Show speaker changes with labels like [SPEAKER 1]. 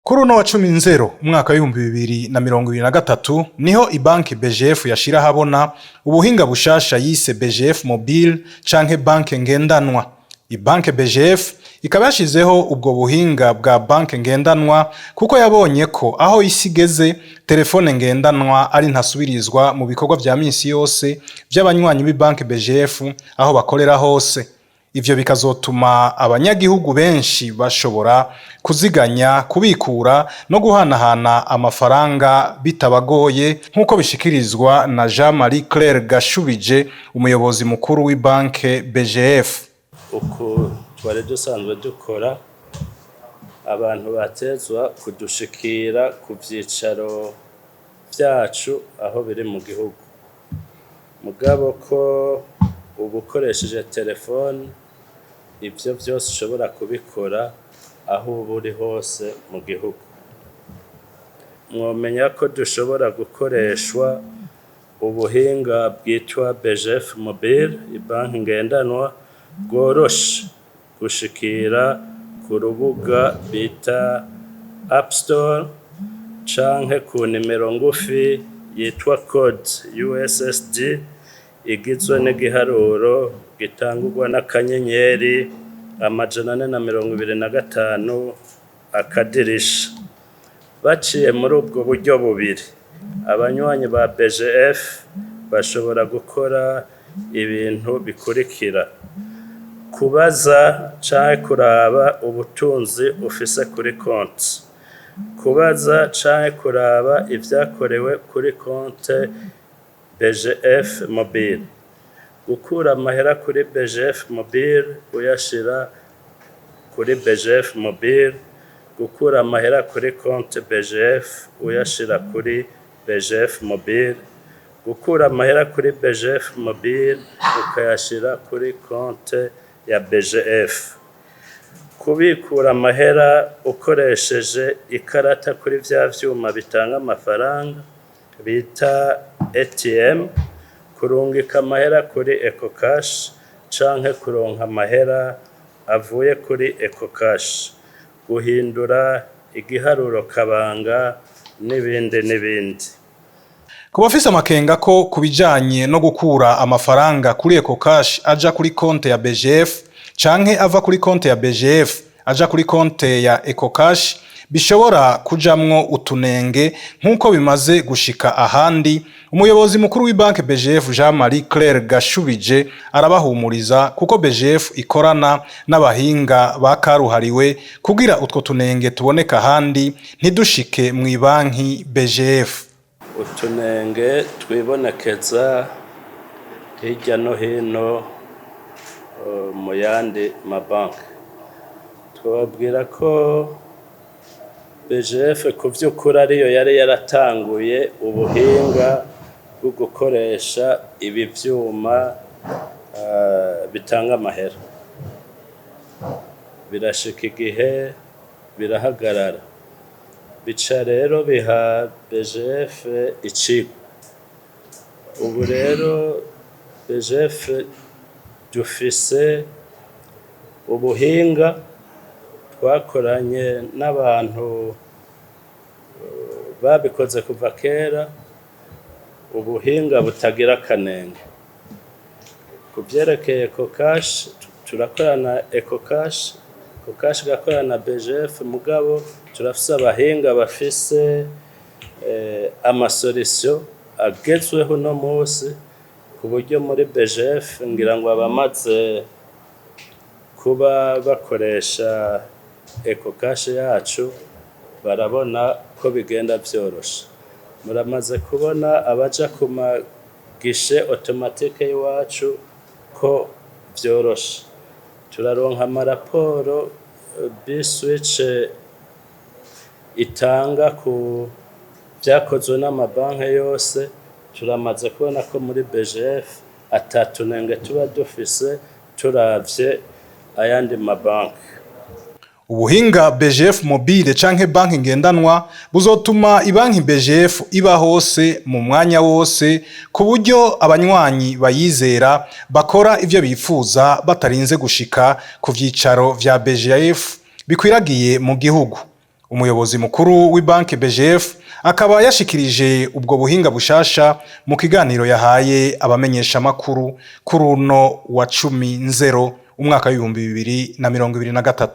[SPEAKER 1] Kuri uno wa 10 Nzero umwaka w'2023 niho ibanki BGF yashira ahabona ubuhinga bushasha yise BGF Mobile canke banke ngendanwa. Ibanke BGF ikaba yashizeho ubwo buhinga bwa banke ngendanwa kuko yabonye ko aho isi igeze, telefone ngendanwa ari ntasubirizwa mu bikorwa vya misi yose vy'abanywanyi b'ibanke BGF aho bakorera hose. Ivyo bikazotuma abanyagihugu benshi bashobora kuziganya, kubikura no guhanahana amafaranga bitabagoye, nk'uko bishikirizwa na Jean Marie Claire Gashubije, umuyobozi mukuru w'ibanke BGF.
[SPEAKER 2] Uku twari dusanzwe dukora, abantu batezwa kudushikira ku vyicaro vyacu aho biri mu gihugu, mugabo ko uba ukoresheje telefone, ivyo vyose ushobora kubikora aho uba uri hose mu gihugu. Mwomenya ko dushobora gukoreshwa ubuhinga bwitwa BGF Mobile, ibanki ngendanwa, bworoshe gushikira ku rubuga bita App Store canke ku nimero ngufi yitwa code USSD igizwe n'igiharuro gitangurwa n'akanyenyeri 425 akadirisha. Baciye muri ubwo buryo bubiri, abanywanyi ba BGF bashobora gukora ibintu bikurikira: kubaza canke kuraba ubutunzi ufise kuri konti, kubaza canke kuraba ivyakorewe kuri konte BGF Mobile, gukura amahera kuri BGF Mobile uyashira kuri BGF Mobile, gukura amahera kuri konti BGF uyashira kuri BGF Mobile, gukura amahera kuri BGF Mobile ukayashira kuri konti ya BGF, kubikura amahera ukoresheje ikarata kuri vya vyuma bitanga amafaranga bita ATM, kurungika amahera kuri EcoCash canke kuronka amahera avuye kuri EcoCash, guhindura igiharuro kabanga, n'ibindi n'ibindi.
[SPEAKER 1] Ku bafise amakenga ko ku bijanye no gukura amafaranga kuri EcoCash aja kuri konte ya BGF canke ava kuri konte ya BGF aja kuri konte ya EcoCash bishobora kujamwo utunenge nk'uko bimaze gushika ahandi, umuyobozi mukuru w'ibanki BGF, Jean Marie Claire Gashubije, arabahumuriza kuko BGF ikorana n'abahinga bakaruhariwe kugira utwo tunenge tuboneka ahandi ntidushike mw'ibanki BGF.
[SPEAKER 2] Utunenge twibonekeza hirya no hino mu yandi mabanki, twababwira ko BGF ku vy'ukuri ariyo yari yaratanguye ubuhinga bwo gukoresha ibi vyuma bitanga amahera. Birashika igihe birahagarara, bica rero biha BGF icigwa. Ubu rero BGF dufise ubuhinga twakoranye n'abantu babikoze kuva kera, ubuhinga butagira akanenge. Ku vyerekeye EcoCash, turakorana EcoCash, EcoCash igakorana na BGF, mugabo turafise abahinga bafise ama solutions agezweho uno munsi, ku buryo muri BGF ngira ngo abamaze kuba bakoresha EcoCash yacu barabona ko bigenda vyoroshe. Muramaze kubona abaja ku ma guichets automatiques y'iwacu ko vyoroshe. Turaronka amaraporo B-Switch itanga ku vyakozwe n'amabanki yose. Turamaze kubona ko muri BGF ata tunenge tuba dufise turavye ayandi mabanki.
[SPEAKER 1] Ubuhinga BGF Mobile canke banki ngendanwa buzotuma ibanki BGF iba hose mu mwanya wose, ku buryo abanywanyi bayizera bakora ivyo bifuza batarinze gushika ku vyicaro vya BGF bikwiragiye mu gihugu. Umuyobozi mukuru w'ibanki BGF akaba yashikirije ubwo buhinga bushasha mu kiganiro yahaye abamenyeshamakuru kuri uno wa 10 Nzero umwaka w'2023.